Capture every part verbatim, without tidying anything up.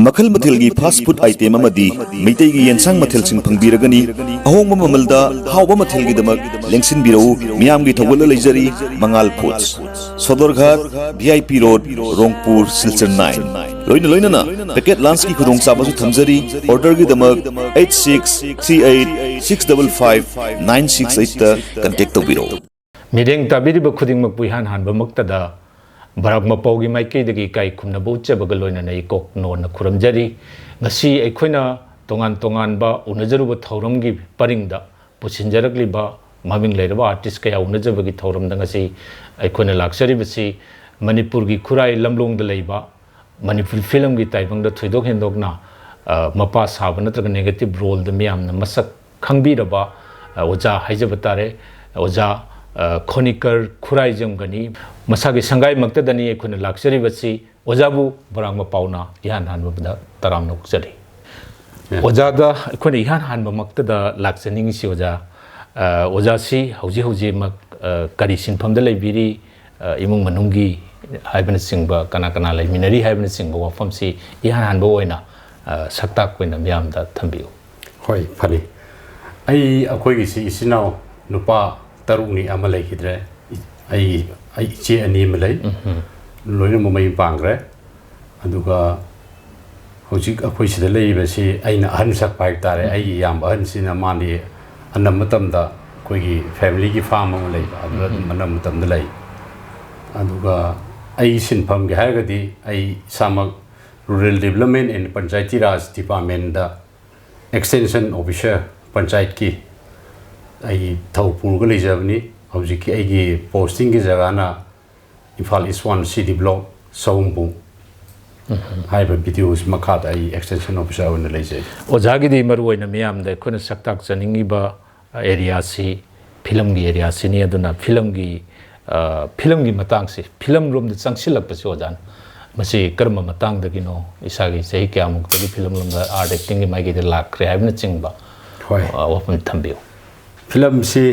ꯃꯈꯜ ꯃꯊꯦꯜꯒꯤ fast food item ꯑꯃꯗꯤ ꯃꯩꯇꯩꯒꯤ ꯌꯦꯟꯁꯥꯡ ꯃꯊꯦꯜꯁꯤꯡ ꯐꯪꯕꯤꯔꯒꯅꯤ꯫ ꯑꯍꯣꯡꯕ ꯃꯃꯜꯗ ꯍꯥꯎꯕ ꯃꯊꯦꯜꯒꯤꯗꯃꯛ ꯂꯦꯡꯁꯤꯟꯕꯤꯔꯛꯎ꯫ ꯃꯤꯌꯥꯝꯒꯤ ꯊꯧꯒꯜꯗ ꯂꯩꯖꯔꯤ Mangal foods, Sadarghat, V I P road, Rangpur, Silchar nine. ꯂꯣꯏꯅ ꯂꯣꯏꯅꯅ ꯄꯦꯀꯦꯠ ꯂꯟꯆꯀꯤ ꯈꯨꯗꯣꯡꯆꯥꯕꯁꯨ ꯊꯝꯖꯔꯤ꯫ ꯑꯣꯔꯗꯔꯒꯤꯗꯃꯛ eight six three eight six double five nine six ꯑꯩꯠꯇ ꯀꯟꯇꯦꯛ ꯇꯧꯕꯤꯔꯛꯎ꯫ ꯃꯤꯠꯌꯦꯡ ꯇꯥꯕꯤꯔꯤꯕ ꯈꯨꯗꯤꯡꯃꯛꯄꯨ ꯏꯍꯥꯟ ꯍꯥꯟꯕꯃꯛꯇꯗ ꯕꯔꯥꯛ ꯃꯄꯥꯎꯒꯤ ꯃꯥꯏꯀꯩꯗꯒꯤ ꯏꯀꯥꯏ ꯈꯨꯝꯅꯕ ꯎꯠꯆꯕꯒ ꯂꯣꯏꯅꯅ ꯏꯀꯣꯛ ꯅꯣꯟꯅ ꯈꯨꯔꯨꯝꯖꯔꯤ꯫ ꯉꯁꯤ ꯑꯩꯈꯣꯏꯅ ꯇꯣꯉꯥꯟ ꯇꯣꯉꯥꯟꯕ ꯎꯅꯖꯔꯨꯕ ꯊꯧꯔꯝꯒꯤ ꯄꯔꯤꯡꯗ ꯄꯨꯁꯤꯟꯖꯔꯛꯂꯤꯕ ꯃꯃꯤꯡ ꯂꯩꯔꯕ ꯑꯥꯔꯇꯤꯁ ꯀꯌꯥ ꯎꯅꯖꯕꯒꯤ ꯊꯧꯔꯝꯗ ꯉꯁꯤ ꯑꯩꯈꯣꯏꯅ ꯂꯥꯛꯆꯔꯤꯕꯁꯤ ꯃꯅꯤꯄꯨꯔꯒꯤ ꯈꯨꯔꯥꯏ ꯂꯝꯂꯣꯡꯗ ꯂꯩꯕ ꯃꯅꯤꯄꯨꯔꯤ ꯐꯤꯂꯝꯒꯤ ꯇꯥꯏꯕꯪꯗ ꯊꯣꯏꯗꯣꯛ ꯍꯦꯟꯗꯣꯛꯅ, ꯑ, ꯃꯄꯥ ꯁꯥꯕ ꯅꯠꯇ꯭ꯔꯒ ꯅꯦꯒꯦꯇꯤꯚ ꯔꯣꯜꯗ ꯃꯤꯌꯥꯝꯅ ꯃꯁꯛ ꯈꯪꯕꯤꯔꯕ, ꯑ, ꯑꯣꯖꯥ ꯍꯥꯏꯖꯕ ꯇꯥꯔꯦ, ꯑꯣꯖꯥ, ꯑ, ꯈꯣꯅꯤꯀꯔ ꯈꯨꯔꯥꯏꯖꯝꯒꯅꯤ꯫ ꯃꯁꯥꯒꯤ ꯁꯪꯒꯥꯏꯃꯛꯇꯗꯅꯤ ꯑꯩꯈꯣꯏꯅ ꯂꯥꯛꯆꯔꯤꯕꯁꯤ꯫ ꯑꯣꯖꯥꯕꯨ ꯕꯔꯥꯛ ꯃꯄꯥꯎꯅ ꯏꯍꯥꯟ ꯍꯥꯟꯕꯗ ꯇꯔꯥꯝꯅ ꯑꯣꯛꯆꯔꯤ꯫ ꯌꯥ꯫ ꯑꯣꯖꯥꯗ ꯑꯩꯈꯣꯏꯅ ꯏꯍꯥꯟ ꯍꯥꯟꯕꯃꯛꯇꯗ ꯂꯥꯛꯆꯅꯤꯡꯉꯤꯁꯤ ꯑꯣꯖꯥ, ꯑ, ꯑꯣꯖꯥꯁꯤ ꯍꯧꯖꯤꯛ ꯍꯧꯖꯤꯛꯃꯛ, ꯑ, ꯀꯔꯤ ꯁꯤꯟꯐꯝꯗ ꯂꯩꯕꯤꯔꯤ? ꯑ, ꯏꯃꯨꯡ ꯃꯅꯨꯡꯒꯤ ꯍꯥꯏꯕꯅꯆꯤꯡꯕ, ꯀꯅꯥ ꯀꯅꯥ ꯂꯩꯃꯤꯟꯅꯔꯤ ꯍꯥꯏꯕꯅꯆꯤꯡꯕ ꯋꯥꯐꯝꯁꯤ ꯏꯍꯥꯟ ꯍꯥꯟꯕ ꯑꯣꯏꯅ, ꯑ, ꯁꯛꯇꯥꯛꯄ ꯑꯣꯏꯅ ꯃꯤꯌꯥꯝꯗ ꯊꯝꯕꯤꯌꯨ꯫ ꯍꯣꯏ, ꯐꯅꯤ꯫ ꯑꯩ, ꯑꯩꯈꯣꯏꯒꯤꯁꯤ ꯏꯆꯤꯟ ꯏꯅꯥꯎ ꯅꯨꯄꯥ ꯇꯔꯨꯛꯅꯤ, ꯑꯃ ꯂꯩꯈꯤꯗ꯭ꯔꯦ꯫ ꯑꯩ, ꯑꯩ ꯏꯆꯦ ꯑꯅꯤ ꯑꯃ ꯂꯩ꯫ ꯎꯝ꯫ ꯂꯣꯏꯅꯃꯛ ꯃꯌꯨꯝ ꯄꯥꯟꯈ꯭ꯔꯦ꯫ ꯑꯗꯨꯒ ꯍꯧꯖꯤꯛ ꯑꯩꯈꯣꯏ ꯁꯤꯗ ꯂꯩꯔꯤꯕꯁꯤ ꯑꯩꯅ ꯑꯍꯟ ꯁꯛꯄ ꯍꯥꯏꯕ ꯇꯥꯔꯦ꯫ ꯎꯝ꯫ ꯑꯩꯒꯤ ꯏꯌꯥꯝꯕ ꯑꯍꯟꯁꯤꯅ, ꯃꯥꯗꯤ ꯑꯅꯝꯕ ꯃꯇꯝꯗ ꯑꯩꯈꯣꯏꯒꯤ ꯐꯦꯃꯤꯂꯤꯒꯤ ꯐꯥꯔꯝ ꯑꯃ ꯂꯩꯕ, ꯑꯗꯨꯗ ꯑꯗꯨꯝ ꯎꯝ꯫ ꯑꯅꯝꯕ ꯃꯇꯝꯗ ꯂꯩ꯫ ꯑꯗꯨꯒ ꯑꯩ ꯁꯤꯟꯐꯝꯒꯤ ꯍꯥꯏꯔꯒꯗꯤ ꯑꯩ ꯏꯁꯥꯃꯛ Rural Development and Panchayati Raj Departmentꯗ Extension Officer, ꯄꯟꯆꯥꯌꯠꯀꯤ ꯑꯩ ꯊꯧ ꯄꯨꯔꯒ ꯂꯩꯖꯕꯅꯤ꯫ ꯍꯧꯖꯤꯛꯀꯤ ꯑꯩꯒꯤ postingꯒꯤ ꯖꯒꯥꯅ Imphal East One C D Block, ꯁꯑꯣꯝꯕꯨꯡ ꯎꯝ꯫ ꯍꯥꯏꯔꯤꯕ BDOꯁꯤ ꯃꯈꯥꯗ ꯑꯩ Extension Officer ꯑꯣꯏꯅ ꯂꯩꯖꯩ꯫ ꯑꯣꯖꯥꯒꯤꯗꯤ ꯃꯔꯨꯑꯣꯏꯅ ꯃꯤꯌꯥꯝꯗ ꯑꯩꯈꯣꯏꯅ ꯁꯛ ꯇꯥꯛꯆꯅꯤꯡꯉꯤꯕ areaꯁꯤ ꯐꯤꯂꯝꯒꯤ areaꯁꯤꯅꯤ꯫ ꯑꯗꯨꯅ ꯐꯤꯂꯝꯒꯤ, ꯑ, ꯐꯤꯂꯝꯒꯤ ꯃꯇꯥꯡꯁꯤ, ꯐꯤꯂꯝ ꯂꯣꯝꯗ ꯆꯪꯁꯤꯜꯂꯛꯄꯁꯤ ꯑꯣꯖꯥꯅ ꯃꯁꯤ ꯀꯔꯝꯕ ꯃꯇꯥꯡꯗꯒꯤꯅꯣ, ꯏꯁꯥꯒꯤ ꯆꯍꯤ ꯀꯌꯥꯃꯨꯛꯇꯒꯤ ꯐꯤꯂꯝ ꯂꯣꯝꯗ, art actingꯒꯤ ꯃꯥꯏꯀꯩꯗ ꯂꯥꯛꯈ꯭ꯔꯦ ꯍꯥꯏꯕꯅꯆꯤꯡꯕ, ꯍꯣꯏ꯫ ꯑ, ꯋꯥꯐꯝ ꯊꯝꯕꯤꯌꯨ꯫ ꯐꯤꯂꯝꯁꯤ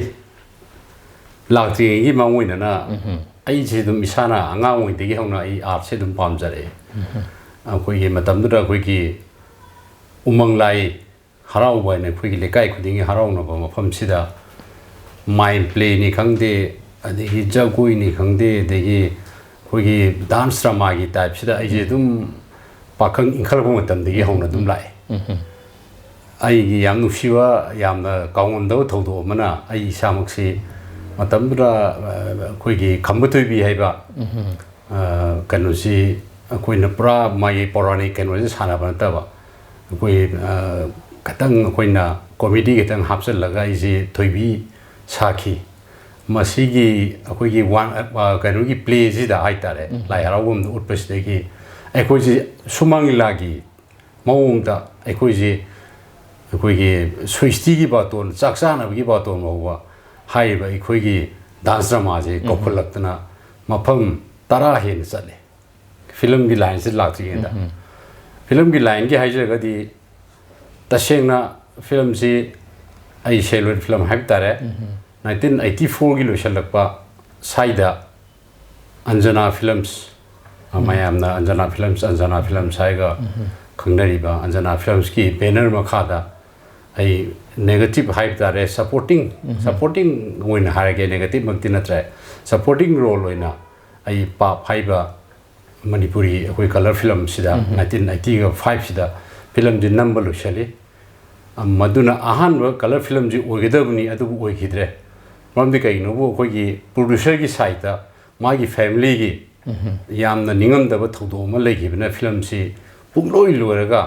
ꯂꯥꯛꯇ꯭ꯔꯤꯉꯩꯒꯤ ꯃꯥꯡꯑꯣꯏꯅꯅ ꯎꯝꯍꯨꯝ꯫ ꯑꯩꯁꯦ ꯑꯗꯨꯝ ꯏꯁꯥꯅ ꯑꯉꯥꯡ ꯑꯣꯏꯔꯤꯉꯩꯗꯒꯤ ꯍꯧꯅ ꯑꯩ artꯁꯦ ꯑꯗꯨꯝ ꯄꯥꯝꯖꯔꯛꯑꯦ꯫ ꯎꯝꯍꯨꯝ꯫ ꯑꯩꯈꯣꯏꯒꯤ ꯃꯇꯝꯗꯨꯗ ꯑꯩꯈꯣꯏꯒꯤ ꯎꯃꯪ ꯂꯥꯏ ꯍꯔꯥꯎꯕ ꯍꯥꯏꯅ ꯑꯩꯈꯣꯏꯒꯤ ꯂꯩꯀꯥꯏ ꯈꯨꯗꯤꯡꯒꯤ ꯍꯔꯥꯎꯅꯕ ꯃꯐꯝꯁꯤꯗ ꯃꯥꯏꯝ ꯄ꯭ꯂꯦꯅꯤ ꯈꯪꯗꯦ, ꯑꯗꯒꯤ ꯖꯒꯣꯏꯅꯤ ꯈꯪꯗꯦ, ꯑꯗꯒꯤ ꯑꯩꯈꯣꯏꯒꯤ ꯗꯥꯟꯁ ꯗ꯭ꯔꯃꯥꯒꯤ ꯇꯥꯏꯞꯁꯤꯗ ꯑꯩꯁꯦ ꯑꯗꯨꯝ ꯄꯥꯈꯪ ꯏꯟꯈꯠꯂꯛꯄ ꯃꯇꯝꯗꯒꯤ ꯍꯧꯅ ꯑꯗꯨꯝ ꯂꯥꯛꯑꯦ꯫ ꯑꯩꯒꯤ ꯌꯥꯝ ꯅꯨꯡꯁꯤꯕ, ꯌꯥꯝꯅ ꯀꯥꯎꯉꯝꯗꯕ ꯊꯧꯗꯣꯛ ꯑꯃꯅ, ꯑꯩ ꯏꯁꯥꯃꯛꯁꯤ ꯃꯇꯝꯗꯨꯗ, ꯑ, ꯑꯩꯈꯣꯏꯒꯤ ꯈꯝꯕ ꯊꯣꯏꯕꯤ ꯍꯥꯏꯕ, ꯑ, ꯀꯩꯅꯣꯁꯤ ꯑꯩꯈꯣꯏꯅ ꯄꯨꯔꯥ ꯃꯥꯒꯤ ꯄꯧꯔꯥꯅꯤꯛ ꯀꯩꯅꯣꯁꯤ ꯁꯥꯟꯅꯕ ꯅꯠꯇꯕ, ꯑꯩꯈꯣꯏ, ꯑ, ꯈꯤꯇꯪ ꯑꯩꯈꯣꯏꯅ ꯀꯣꯃꯦꯗꯤ ꯈꯤꯇꯪ ꯍꯥꯞꯆꯤꯜꯂꯒ ꯑꯩꯁꯤ ꯊꯣꯏꯕꯤ ꯁꯥꯈꯤ꯫ ꯃꯁꯤꯒꯤ ꯑꯩꯈꯣꯏꯒꯤ ꯋꯥꯟ, ꯑ, ꯀꯩꯅꯣꯒꯤ ꯄ꯭ꯂꯦꯁꯤꯗ ꯍꯥꯏꯇꯥꯔꯦ, ꯂꯥꯏ ꯍꯔꯥꯎꯐꯝꯗ ꯎꯠꯄꯁꯤꯗꯒꯤ ꯑꯩꯈꯣꯏꯁꯤ ꯁꯨꯃꯥꯡ ꯂꯤꯂꯥꯒꯤ ꯃꯑꯣꯡꯗ ꯑꯩꯈꯣꯏꯁꯤ, ꯑꯩꯈꯣꯏꯒꯤ ꯁ꯭ꯋꯤꯁꯇꯤꯒꯤ ꯕꯥꯇꯣꯟ, ꯆꯥꯛ ꯆꯥꯅꯕꯒꯤ ꯕꯥꯇꯣꯟ ꯐꯥꯎꯕ ꯍꯥꯏꯔꯤꯕ ꯑꯩꯈꯣꯏꯒꯤ ꯗꯥꯟꯁ ꯗ꯭ꯔꯃꯥꯁꯦ ꯀꯧꯈꯠꯂꯛꯇꯅ ꯃꯐꯝ ꯇꯔꯥ ꯍꯦꯟꯅ ꯆꯠꯂꯦ꯫ ꯐꯤꯂꯝꯒꯤ ꯂꯥꯏꯟꯁꯤꯗ ꯂꯥꯛꯇ꯭ꯔꯤꯉꯩꯗ꯫ ꯐꯤꯂꯝꯒꯤ ꯂꯥꯏꯟꯒꯤ ꯍꯥꯏꯖꯔꯒꯗꯤ, ꯇꯁꯦꯡꯅ ꯐꯤꯂꯝꯁꯤ ꯑꯩ ꯁꯦꯂꯨꯂꯣꯏꯗ ꯐꯤꯂꯝ ꯍꯥꯏꯕ ꯇꯥꯔꯦ꯫ ꯅꯥꯏꯟꯇꯤꯟ ꯑꯩꯠꯇꯤ ꯐꯣꯔꯒꯤ ꯂꯣꯏꯁꯤꯜꯂꯛꯄ ꯁ꯭ꯋꯥꯏꯗ ꯑꯟꯖꯅꯥ ꯐꯤꯂꯝꯁ, ꯑ, ꯃꯌꯥꯝꯅ ꯑꯟꯖꯅꯥ ꯐꯤꯂꯝꯁ, ꯑꯟꯖꯅꯥ ꯐꯤꯂꯝꯁ ꯍꯥꯏꯔꯒ ꯈꯪꯅꯔꯤꯕ ꯑꯟꯖꯅꯥ ꯐꯤꯂꯝꯁꯀꯤ ꯕꯦꯅꯔ ꯃꯈꯥꯗ ꯑꯩ ꯅꯦꯒꯦꯇꯤꯞ ꯍꯥꯏꯕ ꯇꯥꯔꯦ, ꯁꯄꯣꯔꯇꯤꯡ, ꯁꯄꯣꯔꯇꯤꯡ ꯑꯣꯏꯅ ꯍꯥꯏꯔꯒꯦ, ꯅꯦꯒꯦꯇꯤꯞꯃꯛꯇꯤ ꯅꯠꯇ꯭ꯔꯦ, ꯁꯄꯣꯔꯇꯤꯡ ꯔꯣꯜ ꯑꯣꯏꯅ ꯑꯩ ꯄꯥꯞ ꯍꯥꯏꯕ ꯃꯅꯤꯄꯨꯔꯤ ꯑꯩꯈꯣꯏ ꯀꯂꯔ ꯐꯤꯂꯝꯁꯤꯗ ꯅꯥꯏꯟꯇꯤꯟ ꯑꯩꯠꯇꯤꯒ ꯐꯥꯏꯚꯁꯤꯗ ꯐꯤꯂꯝꯁꯤ ꯅꯝꯕ ꯂꯣꯏꯁꯤꯜꯂꯤ꯫ ꯑ, ꯃꯗꯨꯅ ꯑꯍꯥꯟꯕ ꯀꯂꯔ ꯐꯤꯂꯝꯁꯤ ꯑꯣꯏꯒꯗꯕꯅꯤ, ꯑꯗꯨꯕꯨ ꯑꯣꯏꯈꯤꯗ꯭ꯔꯦ꯫ ꯃꯔꯝꯗꯤ ꯀꯩꯒꯤꯅꯣꯕꯨ, ꯑꯩꯈꯣꯏꯒꯤ ꯄ꯭ꯔꯣꯗ꯭ꯌꯨꯁꯔꯒꯤ ꯁꯥꯏꯠꯇ ꯃꯥꯒꯤ ꯐꯦꯃꯤꯂꯤꯒꯤ ꯌꯥꯝꯅ ꯅꯤꯡꯉꯝꯗꯕ ꯊꯧꯗꯣꯛ ꯑꯃ ꯂꯩꯈꯤꯕꯅ ꯐꯤꯂꯝꯁꯤ ꯄꯨꯡꯂꯣꯏ ꯂꯣꯏꯔꯒ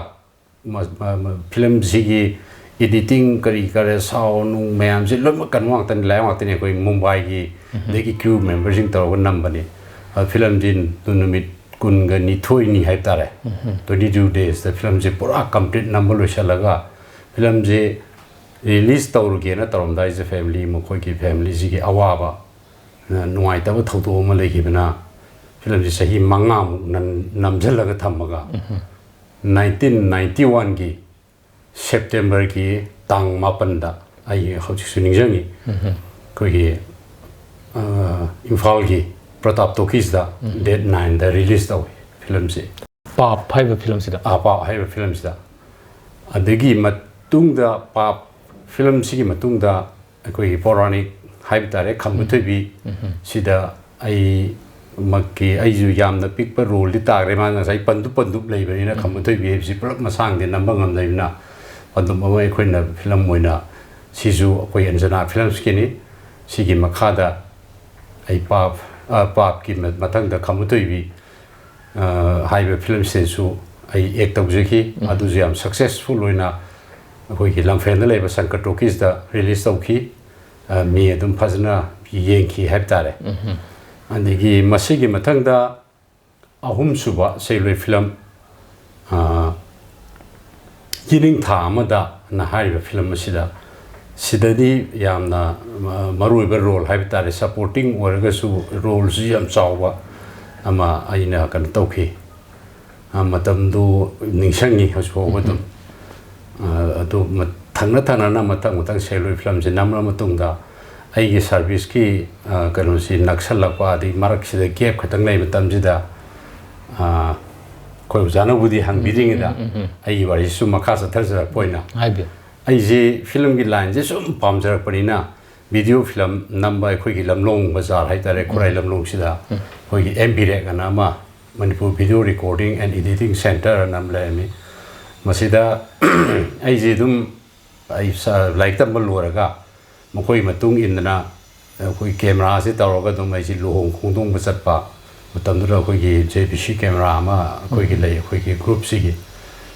ꯃ-, ꯃ-, ꯃ-, ꯐꯤꯂꯝꯁꯤꯒꯤ ꯏꯗꯤꯇꯤꯡ ꯀꯔꯤ ꯀꯔꯥ, ꯁꯥꯎꯟ ꯅꯨꯡ ꯃꯌꯥꯝꯁꯦ ꯂꯣꯏꯅꯃꯛ ꯀꯩꯅꯣ ꯉꯥꯛꯇꯅꯤ, ꯂꯥꯏꯌꯥꯎ ꯉꯥꯛꯇꯅꯤ, ꯑꯩꯈꯣꯏ ꯃꯨꯝꯕꯥꯏꯒꯤ ꯑꯗꯒꯤ ꯀ꯭ꯔꯨ ꯃꯦꯝꯕꯔꯁꯤꯡ ꯇꯧꯔꯒ ꯅꯝꯕꯅꯤ꯫ ꯑ, ꯐꯤꯂꯝꯁꯤ ꯅꯨꯃꯤꯠ ꯀꯨꯟꯒ ꯅꯤꯊꯣꯏꯅꯤ ꯍꯥꯏꯕ ꯇꯥꯔꯦ, ꯇ꯭ꯋꯦꯟꯇꯤ ꯇꯨ ꯗꯦꯖꯇ ꯐꯤꯂꯝꯁꯤ ꯄꯨꯔꯥ ꯀꯝꯄ꯭ꯂꯤꯠ ꯅꯝꯕ ꯂꯣꯏꯁꯤꯜꯂꯒ ꯐꯤꯂꯝꯁꯤ ꯔꯤꯂꯤꯁ ꯇꯧꯔꯒꯦꯅ ꯇꯧꯔꯝꯗꯥꯏꯁꯤꯗ ꯐꯦꯃꯤꯂꯤ, ꯃꯈꯣꯏꯒꯤ ꯐꯦꯃꯤꯂꯤꯁꯤꯒꯤ ꯑꯋꯥꯕ, ꯅ-, ꯅꯨꯡꯉꯥꯏꯇꯕ ꯊꯧꯗꯣꯛ ꯑꯃ ꯂꯩꯈꯤꯕꯅ ꯐꯤꯂꯝꯁꯤ ꯆꯍꯤ ꯃꯉꯥꯃꯨꯛ ꯅꯝ-, ꯅꯝꯁꯤꯜꯂꯒ ꯊꯝꯃꯒ ꯅꯥꯏꯟꯇꯤꯟ ꯅꯥꯏꯟꯇꯤ ꯋꯥꯟꯒꯤ ꯁꯦꯞꯇꯦꯝꯕꯔꯒꯤ ꯇꯥꯡ ꯃꯥꯄꯟꯗ, ꯑꯩ ꯍꯧꯖꯤꯛꯁꯨ ꯅꯤꯡꯁꯤꯡꯉꯤ, ꯑꯩꯈꯣꯏꯒꯤ, ꯑ, ꯏꯝꯐꯥꯜꯒꯤ ꯄ꯭ꯔꯇꯥꯞ ꯇꯣꯀꯤꯁꯇ ꯗꯦꯠ ꯅꯥꯏꯟꯗ ꯔꯤꯂꯤꯁ ꯇꯧꯏ ꯐꯤꯂꯝꯁꯤ꯫ ꯄꯥꯞ ꯍꯥꯏꯕ ꯐꯤꯂꯝꯁꯤꯗ꯫ ꯑꯥ, ꯄꯥꯞ ꯍꯥꯏꯔꯤꯕ ꯐꯤꯂꯝꯁꯤꯗ꯫ ꯑꯗꯒꯤ ꯃꯇꯨꯡꯗ, ꯄꯥꯞ ꯐꯤꯂꯝꯁꯤꯒꯤ ꯃꯇꯨꯡꯗ ꯑꯩꯈꯣꯏꯒꯤ ꯄꯧꯔꯥꯅꯤꯛ ꯍꯥꯏꯕ ꯇꯥꯔꯦ, ꯈꯝꯕ ꯊꯣꯏꯕꯤ, ꯁꯤꯗ ꯑꯩꯃꯛꯀꯤ, ꯑꯩꯁꯨ ꯌꯥꯝꯅ ꯄꯤꯛꯄ ꯔꯣꯜꯗꯤ ꯇꯥꯈ꯭ꯔꯦ꯫ ꯃꯥꯅ ꯉꯁꯥꯏ ꯄꯟꯗꯨꯞ ꯄꯟꯗꯨꯞ ꯂꯩꯕꯅꯤꯅ, ꯈꯝꯕ ꯊꯣꯏꯕꯤ ꯍꯥꯏꯕꯁꯤ ꯄꯨꯂꯞ ꯃꯁꯥꯡꯗꯤ ꯅꯝꯕ ꯉꯝꯗꯕꯅꯤꯅ, ꯄꯟꯗꯨꯞ ꯑꯃ ꯑꯩꯈꯣꯏꯅ ꯐꯤꯂꯝ ꯑꯣꯏꯅ, ꯁꯤꯁꯨ ꯑꯩꯈꯣꯏ ꯑꯟꯖꯅꯥ ꯐꯤꯂꯝꯁꯀꯤꯅꯤ꯫ ꯁꯤꯒꯤ ꯃꯈꯥꯗ ꯑꯩ ꯄꯥꯞ, ꯑ, ꯄꯥꯞꯀꯤ ꯃ-, ꯃꯊꯪꯗ ꯈꯝꯕ ꯊꯣꯏꯕꯤ, ꯑ, ꯍꯥꯏꯕ ꯐꯤꯂꯝꯁꯤꯗꯁꯨ ꯑꯩ ꯑꯦꯛ ꯇꯧꯖꯈꯤ꯫ ꯑꯗꯨꯁꯨ ꯌꯥꯝ ꯁꯛꯁꯦꯁꯐꯨꯜ ꯑꯣꯏꯅ ꯑꯩꯈꯣꯏꯒꯤ ꯂꯝꯐꯦꯜꯗ ꯂꯩꯕ ꯁꯪꯀꯔ ꯇꯣꯀꯤꯁꯇ ꯔꯤꯂꯤꯁ ꯇꯧꯈꯤ꯫ ꯑ, ꯃꯤ ꯑꯗꯨꯝ ꯐꯖꯅ ꯌꯦꯡꯈꯤ ꯍꯥꯏꯕ ꯇꯥꯔꯦ꯫ ꯑꯗꯒꯤ ꯃꯁꯤꯒꯤ ꯃꯊꯪꯗ ꯑꯍꯨꯝꯁꯨꯕ ꯁꯦꯂꯨꯂꯣꯏꯗ ꯐꯤꯂꯝ, ꯑ, ꯌꯦꯅꯤꯡꯊꯥ ꯑꯃꯗꯅ ꯍꯥꯏꯔꯤꯕ ꯐꯤꯂꯝ ꯑꯁꯤꯗ, ꯁꯤꯗꯗꯤ ꯌꯥꯝꯅ, ꯑ, ꯃꯔꯨꯑꯣꯏꯕ ꯔꯣꯜ ꯍꯥꯏꯕ ꯇꯥꯔꯦ, ꯁꯄꯣꯔꯇꯤꯡ ꯑꯣꯏꯔꯒꯁꯨ ꯔꯣꯜꯁꯨ ꯌꯥꯝ ꯆꯥꯎꯕ ꯑꯃ ꯑꯩꯅ ꯀꯩꯅꯣ ꯇꯧꯈꯤ꯫ ꯑ, ꯃꯇꯝꯗꯨ ꯅꯤꯡꯁꯤꯡꯉꯤ ꯍꯧꯖꯤꯛ ꯐꯥꯎꯕ ꯑꯗꯨꯝ꯫ ꯑ, ꯑꯗꯨ ꯃ-, ꯊꯪꯅ ꯊꯪꯅꯅ ꯃꯊꯪ ꯃꯊꯪ ꯁꯦꯂꯨꯂꯣꯏꯗ ꯐꯤꯂꯝꯁꯦ ꯅꯝꯂ ꯃꯇꯨꯡꯗ, ꯑꯩꯒꯤ ꯁꯥꯔꯚꯤꯁꯀꯤ, ꯑ, ꯀꯩꯅꯣꯁꯤ ꯅꯛꯁꯜꯂꯛꯄ, ꯑꯗꯩ ꯃꯔꯛꯁꯤꯗ ꯒꯦꯞ ꯈꯛꯇꯪ ꯂꯩꯕ ꯃꯇꯝꯁꯤꯗ, ꯑ, ꯑꯩꯈꯣꯏ ꯑꯣꯖꯥꯅꯕꯨꯗꯤ ꯍꯪꯕꯤꯗ꯭ꯔꯤꯉꯩꯗ ꯑꯩꯒꯤ ꯋꯥꯔꯤꯁꯤꯁꯨ ꯃꯈꯥ ꯆꯠꯊꯖꯔꯛꯄ ꯑꯣꯏꯅ, ꯍꯥꯏꯕꯤꯌꯨ꯫ ꯑꯩꯁꯦ ꯐꯤꯂꯝꯒꯤ ꯂꯥꯏꯟꯁꯦ ꯁꯨꯝ ꯄꯥꯝꯖꯔꯛꯄꯅꯤꯅ, ꯚꯤꯗꯤꯑꯣ ꯐꯤꯂꯝ ꯅꯝꯕ ꯑꯩꯈꯣꯏꯒꯤ ꯂꯝꯂꯣꯡ ꯕꯖꯥꯔ ꯍꯥꯏꯇꯥꯔꯦ, ꯈꯨꯔꯥꯏ ꯂꯝꯂꯣꯡꯁꯤꯗ ꯑꯩꯈꯣꯏꯒꯤ ꯑꯦꯝ ꯕꯤ ꯔꯦꯛ ꯑꯅ ꯑꯃ, Manipur video recording and editing centre ꯑꯅ ꯑꯃ ꯂꯩꯔꯝꯃꯤ꯫ ꯃꯁꯤꯗ ꯑꯩꯁꯦ ꯑꯗꯨꯝ, ꯑꯩ ꯁ-, ꯂꯥꯏꯔꯤꯛ ꯇꯝꯕ ꯂꯣꯏꯔꯒ ꯃꯈꯣꯏ ꯃꯇꯨꯡ ꯏꯟꯗꯅ ꯑꯩꯈꯣꯏ ꯀꯦꯃꯦꯔꯥꯁꯤ ꯇꯧꯔꯒ ꯑꯗꯨꯝ ꯑꯩꯁꯤ ꯂꯨꯍꯣꯡ ꯈꯣꯡꯗꯣꯡꯕ ꯆꯠꯄ ꯃꯇꯝꯗꯨꯗ ꯑꯩꯈꯣꯏꯒꯤ ꯖꯦ ꯕꯤ ꯁꯤ ꯀꯦꯃꯦꯔꯥ ꯑꯃ ꯑꯩꯈꯣꯏꯒꯤ ꯂꯩ, ꯑꯩꯈꯣꯏꯒꯤ ꯒ꯭ꯔꯨꯞꯁꯤꯒꯤ꯫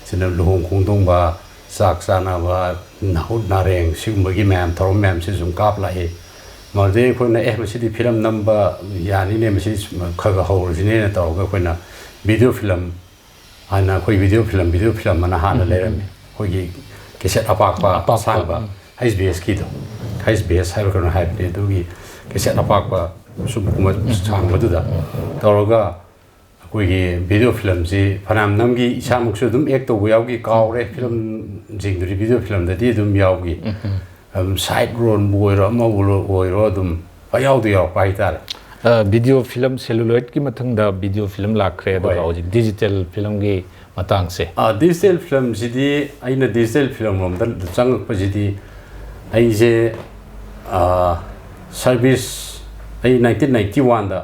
ꯁꯤꯅ ꯂꯨꯍꯣꯡ ꯈꯣꯡꯗꯣꯡꯕ, ꯆꯥꯛ ꯆꯥꯅꯕ, ꯅꯍꯨꯠ ꯅꯥꯔꯦꯡ, ꯁꯤꯒꯨꯝꯕꯒꯤ ꯃꯌꯥꯝ, ꯊꯧꯔꯝ ꯃꯌꯥꯝꯁꯤ ꯁꯨꯝ ꯀꯥꯞꯂꯥꯛꯏ꯫ ꯃꯗꯨꯗꯩ ꯑꯩꯈꯣꯏꯅ, "ꯑꯦ, ꯃꯁꯤꯗꯤ ꯐꯤꯂꯝ ꯅꯝꯕ ꯌꯥꯅꯤꯅꯦ, ꯃꯁꯤ ꯈꯔ ꯈꯔ ꯍꯧꯔꯁꯤꯅꯦꯅ" ꯇꯧꯔꯒ ꯑꯩꯈꯣꯏꯅ ꯚꯤꯗꯤꯑꯣ ꯐꯤꯂꯝ ꯍꯥꯏꯅ, ꯑꯩꯈꯣꯏ ꯚꯤꯗꯤꯑꯣ ꯐꯤꯂꯝ, ꯚꯤꯗꯤꯑꯣ ꯐꯤꯂꯝ ꯑꯅ ꯍꯥꯟꯅ ꯂꯩꯔꯝꯃꯤ꯫ ꯑꯩꯈꯣꯏꯒꯤ ꯀꯦꯁꯦꯠ ꯑꯄꯥꯛꯄ, ꯑꯄꯥꯛꯄ, ꯑꯁꯥꯡꯕ, ꯎꯝ꯫ ꯍꯩꯆ ꯕꯤ ꯑꯦꯁꯀꯤꯗꯣ, ꯍꯩꯆ ꯕꯤ ꯑꯦꯁ ꯍꯥꯏꯕ ꯀꯩꯅꯣ ꯍꯥꯏꯕꯅꯤ, ꯑꯗꯨꯒꯤ ꯀꯦꯁꯦꯠ ꯑꯄꯥꯛꯄ ꯁꯨꯝ ꯁꯥꯡꯕꯗꯨꯗ ꯇꯧꯔꯒ ꯑꯩꯈꯣꯏꯒꯤ ꯚꯤꯗꯤꯑꯣ ꯐꯤꯂꯝꯁꯤ ꯐꯅꯌꯥꯝ ꯅꯝꯈꯤ꯫ ꯏꯁꯥꯃꯛꯁꯨ ꯑꯗꯨꯝ ꯑꯦꯛ ꯇꯧꯕ ꯌꯥꯎꯈꯤ, ꯀꯥꯎꯔꯦ꯫ ꯐꯤꯂꯝꯁꯤꯡꯗꯨꯗꯤ, ꯚꯤꯗꯤꯑꯣ ꯐꯤꯂꯝꯗꯗꯤ ꯑꯗꯨꯝ ꯌꯥꯎꯈꯤ꯫ ꯑꯗꯨꯝ ꯁꯥꯏꯠ ꯔꯣꯜꯕꯨ ꯑꯣꯏꯔꯣ, ꯑꯃꯕꯨ ꯑꯣꯏꯔꯣ, ꯑꯗꯨꯝ ꯄꯪꯌꯥꯎꯗ ꯌꯥꯎꯔꯛꯄ ꯍꯥꯏꯇꯥꯔꯦ꯫ ꯚꯤꯗꯤꯑꯣ ꯐꯤꯂꯝ, ꯁꯦꯂꯨꯂꯣꯏꯗꯀꯤ ꯃꯊꯪꯗ ꯚꯤꯗꯤꯑꯣ ꯐꯤꯂꯝ ꯂꯥꯛꯈ꯭ꯔꯦ, ꯑꯗꯨꯒ ꯍꯣꯏ꯫ ꯍꯧꯖꯤꯛ ꯗꯤꯖꯤꯇꯦꯜ ꯐꯤꯂꯝꯒꯤ ꯃꯇꯥꯡꯁꯦ꯫ ꯗꯤꯖꯤꯇꯦꯜ ꯐꯤꯂꯝꯁꯤꯗꯤ, ꯑꯩꯅ ꯗꯤꯖꯤꯇꯦꯜ ꯐꯤꯂꯝ ꯂꯣꯝꯗ ꯆꯪꯉꯛꯄꯁꯤꯗꯤ, ꯑꯩꯁꯦ ꯁꯥꯔꯚꯤꯁ, ꯑꯩ ꯅꯥꯏꯟꯇꯤꯟ ꯅꯥꯏꯟꯇꯤ ꯋꯥꯟꯗ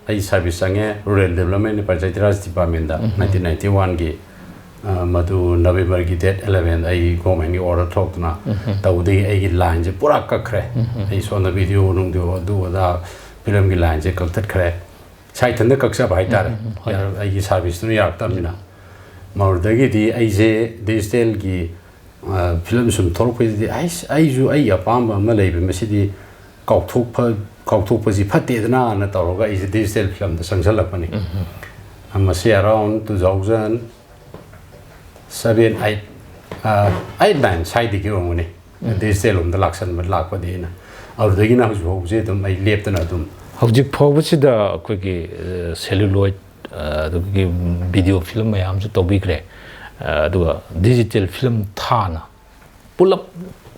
ꯑꯩ ꯁꯥꯔꯚꯤꯁ ꯆꯪꯉꯦ, ꯔꯨꯔꯦꯜ ꯗꯦꯕꯂꯞꯃꯦꯟ ꯄꯟꯆꯥꯌꯇꯤ ꯔꯥꯖ ꯗꯤꯄꯥꯔꯠꯃꯦꯟꯗ, ꯅꯥꯏꯟꯇꯤꯟ ꯅꯥꯏꯟꯇꯤ ꯋꯥꯟꯒꯤ꯫ ꯃꯗꯨ ꯅꯕꯦꯝꯕꯔꯒꯤ ꯗꯦꯠ ꯑꯦꯂꯚꯦꯟ ꯑꯩ ꯒꯣꯔꯃꯦꯟꯒꯤ ꯑꯣꯔꯗꯔ ꯊꯣꯛꯇꯅ ꯇꯧꯕꯗꯒꯤ ꯑꯩꯒꯤ ꯂꯥꯏꯟꯁꯦ ꯄꯨꯔꯥ ꯀꯛꯈ꯭ꯔꯦ꯫ ꯑꯩ ꯁꯣꯝꯗ ꯚꯤꯗꯤꯑꯣ ꯅꯨꯡꯗꯤꯑꯣ ꯑꯗꯨ ꯑꯗꯥ ꯐꯤꯂꯝꯒꯤ ꯂꯥꯏꯟꯁꯦ ꯀꯛꯊꯠꯈ꯭ꯔꯦ꯫ ꯏꯁꯥ ꯏꯊꯟꯇ ꯀꯛꯆꯕ ꯍꯥꯏꯇꯥꯔꯦ꯫ ꯎꯝ, ꯎꯝ, ꯍꯣꯏ꯫ ꯌꯥꯔ-, ꯑꯩꯒꯤ ꯁꯥꯔꯚꯤꯁꯇꯨꯅ ꯌꯥꯔꯛꯇꯕꯅꯤꯅ꯫ ꯃꯗꯨꯗꯒꯤꯗꯤ ꯑꯩꯁꯦ ꯗꯤꯖꯤꯇꯦꯜꯒꯤ, ꯑ, ꯐꯤꯂꯝ ꯁꯨꯝ ꯊꯣꯛꯂꯛꯄꯁꯤꯗꯤ, "ꯑꯩꯁ, ꯑꯩꯁꯨ ꯑꯩꯒꯤ ꯑꯄꯥꯝꯕ ꯑꯃ ꯂꯩꯕ, ꯃꯁꯤꯗꯤ ꯀꯥꯎꯊꯣꯛꯄ-, ꯀꯥꯎꯊꯣꯛꯄꯁꯤ ꯐꯠꯇꯦꯗꯅ" ꯍꯥꯏꯅ ꯇꯧꯔꯒ ꯑꯩꯁꯦ ꯗꯤꯖꯤꯇꯦꯜ ꯐꯤꯂꯝꯗ ꯆꯪꯁꯤꯜꯂꯛꯄꯅꯤ꯫ ꯎꯝ, ꯎꯝ꯫ ꯑ, ꯃꯁꯤ around two thousand seven, eight, ꯑ, ꯑꯩꯠ, ꯅꯥꯏꯟ ꯁ꯭ꯋꯥꯏꯗꯒꯤ ꯑꯣꯏꯔꯝꯒꯅꯤ꯫ ꯎꯝ꯫ ꯗꯤꯖꯤꯇꯦꯜ ꯂꯣꯝꯗ ꯂꯥꯛꯁꯟꯕ, ꯂꯥꯛꯄꯗꯤ ꯑꯩꯅ꯫ ꯑꯗꯨꯗꯒꯤꯅ ꯍꯧꯖꯤꯛ ꯐꯥꯎꯕꯁꯦ ꯑꯗꯨꯝ ꯑꯩ ꯂꯦꯞꯇꯅ ꯑꯗꯨꯝ꯫ ꯍꯧꯖꯤꯛ ꯐꯥꯎꯕꯁꯤꯗ ꯑꯩꯈꯣꯏꯒꯤ, ꯑ, ꯁꯦꯂꯨꯂꯣꯏꯗ, ꯑ, ꯑꯗꯨꯒꯤ ꯚꯤꯗꯤꯑꯣ ꯐꯤꯂꯝ ꯃꯌꯥꯝꯁꯨ ꯇꯧꯕꯤꯈ꯭ꯔꯦ꯫ ꯑ, ꯑꯗꯨꯒ ꯗꯤꯖꯤꯇꯦꯜ ꯐꯤꯂꯝ ꯊꯥꯅ ꯄꯨꯂꯞ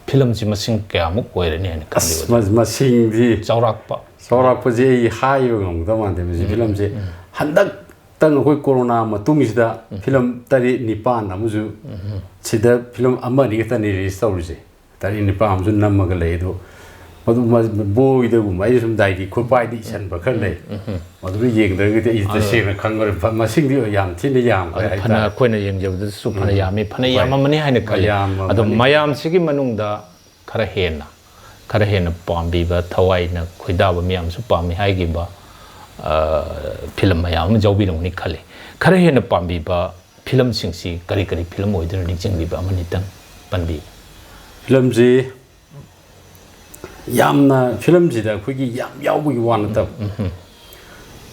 ꯐꯤꯂꯝꯁꯤ ꯃꯁꯤꯡ ꯀꯌꯥꯃꯨꯛ ꯑꯣꯏꯔꯅꯤ ꯍꯥꯏꯅ ꯑꯁ, ꯈꯜꯂꯤꯕ? ꯃ-, ꯃꯁꯤꯡꯗꯤ ꯆꯥꯎꯔꯥꯛꯄ꯫ ꯆꯥꯎꯔꯥꯛꯄꯁꯦ ꯑꯩ ꯍꯥꯏꯕ ꯉꯝꯒꯗꯕ ꯃꯥꯟꯗꯦ꯫ ꯃꯁꯤ ꯎꯝ, ꯐꯤꯂꯝꯁꯦ ꯎꯝ꯫ ꯍꯟꯗꯛꯇꯪ ꯑꯩꯈꯣꯏ ꯀꯣꯔꯣꯅꯥ ꯃꯇꯨꯡꯁꯤꯗ ꯎꯝ꯫ ꯐꯤꯂꯝ ꯇꯔꯦꯠ ꯅꯤꯄꯥꯟ ꯑꯃꯁꯨ ꯎꯝ꯫ ꯁꯤꯗ ꯐꯤꯂꯝ ꯑꯃ ꯑꯅꯤ ꯈꯛꯇꯅꯤ ꯔꯤꯂꯤꯁ ꯇꯧꯔꯤꯁꯦ꯫ ꯇꯔꯦꯠ ꯅꯤꯄꯥꯟ ꯑꯃꯁꯨ ꯅꯝꯃꯒ ꯂꯩ꯫ ꯑꯗꯣ ꯃꯗꯨ ꯃ-, ꯕꯣꯏꯗꯒꯨꯝꯕ ꯑꯩ ꯁꯨꯝ ꯗꯥꯏꯔꯤ ꯈꯨꯠꯄꯥꯏꯗ ꯏꯁꯟꯕ ꯈꯔ ꯂꯩ꯫ ꯎꯝ, ꯎꯝ꯫ ꯃꯗꯨꯗ ꯌꯦꯡꯗ꯭ꯔꯒꯗꯤ ꯑꯩ ꯑꯗꯣ ꯇꯁꯦꯡꯅ ꯈꯪꯉꯔꯣꯏ꯫ ꯐ-, ꯃꯁꯤꯡꯗꯤ ꯌꯥꯝ ꯊꯤꯅ ꯌꯥꯝꯈ꯭ꯔꯦ ꯑꯗꯣ ꯐꯅ ꯍꯥꯏꯇꯥꯔꯦ꯫ ꯑꯩꯈꯣꯏꯅ ꯌꯦꯡꯖꯕꯗꯁꯨ ꯐꯅ ꯎꯝ꯫ ꯌꯥꯝꯃꯤ, ꯐꯅ ꯍꯣꯏ꯫ ꯌꯥꯝꯃꯝꯃꯅꯤ ꯍꯥꯏꯅ ꯈꯜꯂꯤ꯫ ꯃꯌꯥꯝ ꯑꯗꯣ ꯑꯃꯅꯤ꯫ ꯃꯌꯥꯝꯁꯤꯒꯤ ꯃꯅꯨꯡꯗ ꯈꯔ ꯍꯦꯟꯅ, ꯈꯔ ꯍꯦꯟꯅ ꯄꯥꯝꯕꯤꯕ, ꯊꯋꯥꯏꯅ ꯈꯣꯏꯗꯥꯕ ꯃꯌꯥꯝꯁꯨ ꯄꯥꯝꯃꯤ ꯍꯥꯏꯈꯤꯕ, ꯑ, ꯐꯤꯂꯝ ꯃꯌꯥꯝ ꯑꯃ ꯌꯥꯎꯕꯤꯔꯝꯒꯅꯤ ꯈꯜꯂꯤ꯫ ꯈꯔ ꯍꯦꯟꯅ ꯄꯥꯝꯕꯤꯕ ꯐꯤꯂꯝꯁꯤꯡꯁꯤ ꯀꯔꯤ ꯀꯔꯤ ꯐꯤꯂꯝ ꯑꯣꯏꯗꯣꯏꯅꯣ, ꯅꯤꯡꯁꯤꯡꯕꯤꯕ ꯑꯃꯅꯤꯇꯪ ꯄꯟꯕꯤꯌꯨ꯫ ꯐꯤꯂꯝꯁꯤ ꯌꯥꯝꯅ, ꯐꯤꯂꯝꯁꯤꯗ ꯑꯩꯈꯣꯏꯒꯤ ꯌꯥꯝ ꯌꯥꯎꯕꯒꯤ ꯋꯥ ꯅꯠꯇꯕ, ꯎꯝ, ꯎꯝ꯫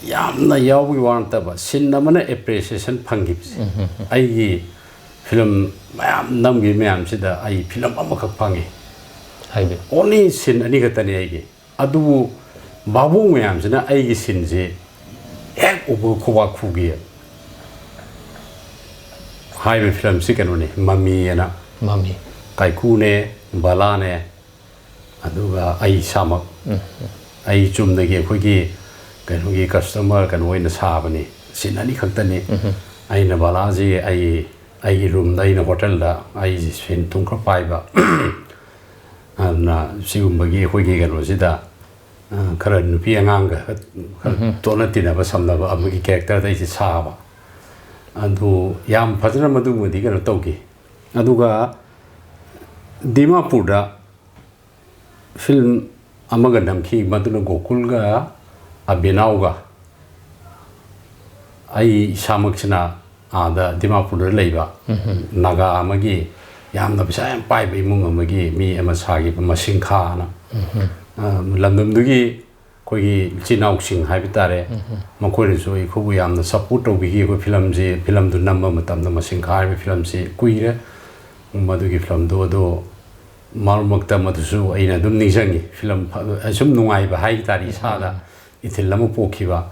ꯌꯥꯝꯅ ꯌꯥꯎꯕꯒꯤ ꯋꯥ ꯅꯠꯇꯕ, ꯁꯤꯟ ꯑꯃꯅ ꯑꯦꯄ꯭ꯔꯤꯁꯤꯌꯦꯁꯟ ꯐꯪꯈꯤꯕꯁꯦ꯫ ꯎꯝ, ꯎꯝ, ꯎꯝ꯫ ꯑꯩꯒꯤ ꯐꯤꯂꯝ ꯃꯌꯥꯝ ꯅꯝꯈꯤꯕ ꯃꯌꯥꯝꯁꯤꯗ ꯑꯩ ꯐꯤꯂꯝ ꯑꯃꯈꯛ ꯐꯪꯉꯤ꯫ ꯍꯥꯏꯕꯤꯌꯨ꯫ ꯑꯣꯟꯂꯤ ꯁꯤꯟ ꯑꯅꯤ ꯈꯛꯇꯅꯤ ꯑꯩꯒꯤ꯫ ꯑꯗꯨꯕꯨ ꯚꯥꯕꯣꯛ ꯃꯌꯥꯝꯁꯤꯅ ꯑꯩꯒꯤ ꯁꯤꯟꯁꯤ ꯍꯦꯛ ꯎꯕ ꯈꯨꯕꯥꯛ ꯈꯨꯒꯤ꯫ ꯍꯥꯏꯔꯤꯕ ꯐꯤꯂꯝꯁꯤ ꯀꯩꯅꯣꯅꯤ, ꯃꯃꯤ ꯑꯅ꯫ ꯃꯃꯤ꯫ ꯀꯥꯏꯀꯨꯅꯦ, ꯕꯂꯥꯅꯦ, ꯑꯗꯨꯒ ꯑꯩ ꯏꯁꯥꯃꯛ꯫ ꯎꯝ꯫ ꯑꯩ ꯆꯨꯝꯅꯒꯤ ꯑꯩꯈꯣꯏꯒꯤ ꯀꯩꯅꯣꯒꯤ ꯀꯁꯇꯃꯔ ꯀꯩꯅꯣ ꯑꯣꯏꯅ ꯁꯥꯕꯅꯤ, ꯁꯤꯟ ꯑꯅꯤ ꯈꯛꯇꯅꯤ꯫ ꯑꯩꯅ ꯕꯂꯥꯁꯤ ꯑꯩ ꯑꯩꯒꯤ ꯔꯨꯝꯗ, ꯑꯩꯅ ꯍꯣꯇꯦꯜꯗ ꯑꯩꯁꯤ ꯁꯦꯟ ꯊꯨꯝ ꯈꯔ ꯄꯥꯏꯕ, ꯑꯗꯨꯅ ꯁꯤꯒꯨꯝꯕꯒꯤ ꯑꯩꯈꯣꯏꯒꯤ ꯀꯩꯅꯣꯁꯤꯗ, ꯑ, ꯈꯔ ꯅꯨꯄꯤ ꯑꯉꯥꯡꯒ ꯈꯔ ꯇꯣꯠꯅ ꯇꯤꯟꯅꯕ ꯁꯝꯅꯕ ꯑꯃꯒꯤ ꯀꯦꯔꯦꯛꯇꯔꯗ ꯑꯩꯁꯦ ꯁꯥꯕ꯫ ꯑꯗꯨ ꯌꯥꯝ ꯐꯖꯅ ꯃꯗꯨꯃꯗꯤ ꯀꯩꯅꯣ ꯇꯧꯈꯤ꯫ ꯑꯗꯨꯒ ꯗꯤꯃꯥꯄꯨꯔꯗ ꯐꯤꯂꯝ ꯑꯃꯒ ꯅꯝꯈꯤ, ꯃꯗꯨꯅ ꯒꯣꯀꯨꯜꯒ ꯑꯕꯤꯅꯥꯎꯒ꯫ ꯑꯩ ꯏꯁꯥꯃꯛꯁꯤꯅ ꯑꯥꯗ ꯗꯤꯃꯥꯄꯨꯔꯗ ꯂꯩꯕ ꯅꯥꯒꯥ ꯑꯃꯒꯤ ꯌꯥꯝꯅ ꯄꯩꯁꯥ ꯌꯥꯝ ꯄꯥꯏꯕ ꯏꯃꯨꯡ ꯑꯃꯒꯤ ꯃꯤ ꯑꯃ ꯁꯥꯈꯤꯕ ꯃꯁꯤꯡꯈꯥꯅ꯫ ꯑ, ꯂꯝꯗꯝꯗꯨꯒꯤ ꯑꯩꯈꯣꯏꯒꯤ ꯏꯆꯤꯟ ꯏꯅꯥꯎꯁꯤꯡ ꯍꯥꯏꯕ ꯇꯥꯔꯦ, ꯃꯈꯣꯏꯅꯁꯨ ꯑꯩꯈꯣꯏꯕꯨ ꯌꯥꯝꯅ ꯁꯞꯄꯣꯔꯠ ꯇꯧꯕꯤꯈꯤ꯫ ꯑꯩꯈꯣꯏ ꯐꯤꯂꯝꯁꯤ, ꯐꯤꯂꯝꯗꯨ ꯅꯝꯕ ꯃꯇꯝꯗ ꯃꯁꯤꯡꯈꯥ ꯍꯥꯏꯕ ꯐꯤꯂꯝꯁꯤ ꯀꯨꯏꯔꯦ꯫ ꯃꯗꯨꯒꯤ ꯐꯤꯂꯝꯗꯣ ꯑꯗꯣ ꯃꯔꯛ ꯃꯔꯛꯇ ꯃꯗꯨꯁꯨ ꯑꯩꯅ ꯑꯗꯨꯝ ꯅꯤꯡꯁꯤꯡꯉꯤ꯫ ꯐꯤꯂꯝ ꯐ-, ꯁꯨꯝ ꯅꯨꯡꯉꯥꯏꯕ ꯍꯥꯏ ꯇꯥꯔꯦ, ꯏꯁꯥꯗ ꯏꯊꯤꯜ ꯑꯃ ꯄꯣꯛꯈꯤꯕ꯫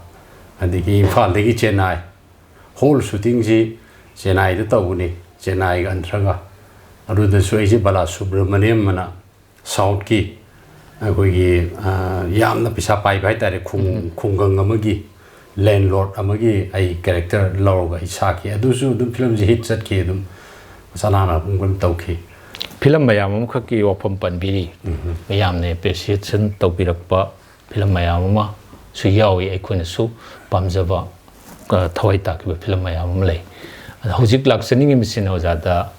ꯑꯗꯒꯤ ꯏꯝꯐꯥꯜꯗꯒꯤ ꯆꯦꯟꯅꯥꯏ, ꯍꯣꯜ ꯁꯨꯇꯤꯡꯁꯤ ꯆꯦꯟꯅꯥꯏꯗ ꯇꯧꯕꯅꯤ, ꯆꯦꯟꯅꯥꯏꯒ ꯑꯟꯗ꯭ꯔꯒ꯫ ꯑꯗꯨꯗꯁꯨ ꯑꯩꯁꯦ ꯕꯂꯥ ꯁꯨꯕ꯭ꯔꯃꯅꯤꯌꯝ ꯑꯅ ꯁꯥꯎꯠꯀꯤ ꯑꯩꯈꯣꯏꯒꯤ, ꯑ, ꯌꯥꯝꯅ ꯄꯩꯁꯥ ꯄꯥꯏꯕ ꯍꯥꯏ ꯇꯥꯔꯦ, ꯈꯨꯡ-, ꯈꯨꯡꯒꯪ ꯑꯃꯒꯤ ꯂꯦꯟꯂꯣꯔꯗ ꯑꯃꯒꯤ ꯑꯩ ꯀꯦꯔꯦꯛꯇꯔ ꯂꯧꯔꯒ ꯑꯩ ꯁꯥꯈꯤ꯫ ꯑꯗꯨꯁꯨ ꯑꯗꯨꯝ ꯐꯤꯂꯝꯁꯦ ꯍꯤꯠ ꯆꯠꯈꯤ, ꯑꯗꯨꯝ ꯃꯆꯥ ꯅꯥꯟꯅ ꯑꯗꯨꯝ ꯀꯩꯅꯣ ꯇꯧꯈꯤ꯫ ꯐꯤꯂꯝ ꯃꯌꯥꯝ ꯑꯃꯈꯛꯀꯤ ꯋꯥꯐꯝ ꯄꯟꯕꯤꯔꯤ꯫ ꯃꯌꯥꯝꯅ ꯑꯦꯄ꯭ꯔꯤꯁꯤꯌꯦꯁꯟ ꯇꯧꯕꯤꯔꯛꯄ ꯐꯤꯂꯝ ꯃꯌꯥꯝ ꯑꯃꯁꯨ ꯌꯥꯎꯏ꯫ ꯑꯩꯈꯣꯏꯅꯁꯨ ꯄꯥꯝꯖꯕ, ꯑ, ꯊꯋꯥꯏ ꯇꯥꯈꯤꯕ ꯐꯤꯂꯝ ꯃꯌꯥꯝ ꯑꯃ ꯂꯩ꯫ ꯑꯗ ꯍꯧꯖꯤꯛ ꯂꯥꯛꯆꯅꯤꯡꯉꯤꯕꯁꯤꯅ ꯑꯣꯖꯥꯗ,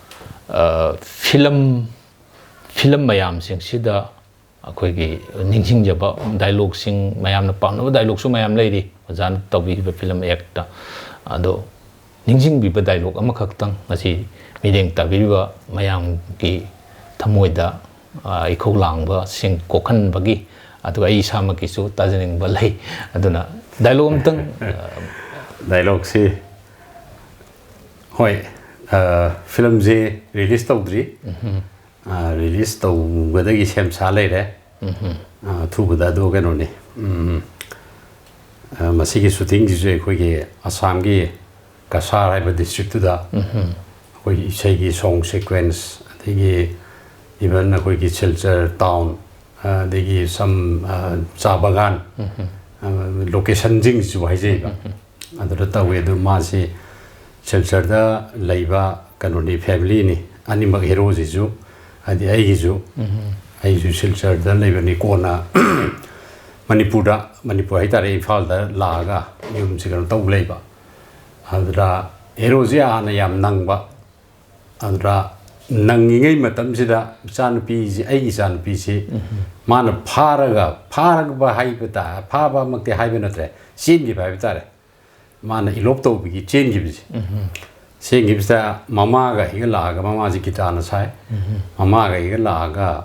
ꯑ, ꯐꯤꯂꯝ, ꯐꯤꯂꯝ ꯃꯌꯥꯝꯁꯤꯡꯁꯤꯗ ꯑꯩꯈꯣꯏꯒꯤ ꯅꯤꯡꯁꯤꯡꯖꯕ ꯗꯥꯏꯂꯣꯛꯁꯤꯡ, ꯃꯌꯥꯝꯅ ꯄꯥꯝꯅꯕ ꯗꯥꯏꯂꯣꯛꯁꯨ ꯃꯌꯥꯝ ꯂꯩꯔꯤ ꯑꯣꯖꯥꯅ ꯇꯧꯕꯤꯈꯤꯕ ꯐꯤꯂꯝ ꯑꯦꯛꯇ꯫ ꯑꯗꯣ ꯅꯤꯡꯁꯤꯡꯕꯤꯕ ꯗꯥꯏꯂꯣꯛ ꯑꯃꯈꯛꯇꯪ ꯉꯁꯤ ꯃꯤꯠꯌꯦꯡ ꯇꯥꯕꯤꯔꯤꯕ ꯃꯌꯥꯝꯒꯤ ꯊꯃꯣꯏꯗ, ꯑ, ꯏꯈꯧ ꯂꯥꯡꯕꯁꯤꯡ ꯀꯣꯛꯍꯟꯕꯒꯤ, ꯑꯗꯨꯒ ꯑꯩ ꯏꯁꯥꯃꯛꯀꯤꯁꯨ ꯇꯥꯖꯅꯤꯡꯕ ꯂꯩ꯫ ꯑꯗꯨꯅ ꯗꯥꯏꯂꯣꯛ ꯑꯝꯇꯪ, ꯑ, ꯗꯥꯏꯂꯣꯛꯁꯤ, ꯍꯣꯏ, ꯑ, ꯐꯤꯂꯝꯁꯦ ꯔꯤꯂꯤꯁ ꯇꯧꯗ꯭ꯔꯤ꯫ ꯑ, ꯔꯤꯂꯤꯁ ꯇꯧꯒꯗꯒꯤ ꯁꯦꯝ ꯁꯥ ꯂꯩꯔꯦ꯫ ꯑ, ꯑꯊꯨꯕꯗ꯫ ꯑꯗꯣ ꯀꯩꯅꯣꯅꯤ, ꯎꯝ, ꯑ, ꯃꯁꯤꯒꯤ ꯁꯨꯇꯤꯡꯁꯤꯁꯨ ꯑꯩꯈꯣꯏꯒꯤ ꯑꯁꯥꯝꯒꯤ ꯀꯁꯥꯔ ꯍꯥꯏꯕ ꯗꯤꯁꯇ꯭ꯔꯤꯛꯇꯨꯗ ꯑꯩꯈꯣꯏꯒꯤ ꯏꯁꯩꯒꯤ ꯁꯣꯡ ꯁꯤꯀ꯭ꯋꯦꯟꯁ, ꯑꯗꯒꯤ ꯏꯚꯟ ꯑꯩꯈꯣꯏꯒꯤ ꯁꯤꯜꯆꯔ ꯇꯥꯎꯟ, ꯑꯗꯒꯤ ꯁꯝ ꯆꯥ ꯕꯒꯥꯟ, ꯂꯣꯀꯦꯁꯟꯁꯤꯡꯁꯤꯁꯨ ꯍꯥꯏꯖꯩꯕ꯫ ꯑꯗꯨꯗ ꯇꯧꯋꯦ꯫ ꯑꯗꯨ ꯃꯥꯁꯤ ꯁꯤꯜꯆꯔꯗ ꯂꯩꯕ ꯀꯩꯅꯣꯅꯤ, ꯐꯦꯃꯤꯂꯤꯅꯤ꯫ ꯑꯅꯤꯃꯛ ꯍꯦꯔꯣꯁꯤꯁꯨ, ꯍꯥꯏꯗꯤ ꯑꯩꯒꯤꯁꯨ, ꯑꯩꯁꯨ ꯁꯤꯜꯆꯔꯗ ꯂꯩꯕꯅꯤ꯫ ꯀꯣꯟꯅ ꯃꯅꯤꯄꯨꯔꯗ, ꯃꯅꯤꯄꯨꯔ ꯍꯥꯏꯇꯥꯔꯦ, ꯏꯝꯐꯥꯜꯗ ꯂꯥꯛꯑꯒ ꯌꯨꯝꯁꯤ ꯀꯩꯅꯣ ꯇꯧ ꯂꯩꯕ꯫ ꯑꯗꯨꯗ ꯍꯦꯔꯣꯁꯤ ꯍꯥꯟꯅ ꯌꯥꯝ ꯅꯪꯕ꯫ ꯑꯗꯨꯗ ꯅꯪꯉꯤꯉꯩ ꯃꯇꯝꯁꯤꯗ ꯏꯆꯥꯅꯨꯄꯤꯁꯤ, ꯑꯩꯒꯤ ꯏꯆꯥꯅꯨꯄꯤꯁꯤ ꯃꯥꯅ ꯐꯥꯔꯒ, ꯐꯥꯔꯒ ꯍꯥꯏꯕ ꯇꯥ-, ꯐꯥꯕꯃꯛꯇꯤ ꯍꯥꯏꯕ ꯅꯠꯇ꯭ꯔꯦ, ꯆꯦꯟꯈꯤꯕ ꯍꯥꯏꯕ ꯇꯥꯔꯦ꯫ ꯃꯥꯅ ꯏꯂꯣꯞ ꯇꯧꯕꯒꯤ ꯆꯦꯟꯈꯤꯕꯁꯦ꯫ ꯆꯦꯟꯈꯤꯕꯁꯤꯗ ꯃꯃꯥꯒ ꯑꯩꯒ ꯂꯥꯛꯑꯒ, ꯃꯃꯥꯁꯤ ꯒꯤꯇꯥꯅ ꯁꯥꯏ꯫ ꯃꯃꯥꯒ ꯑꯩꯒ ꯂꯥꯛꯑꯒ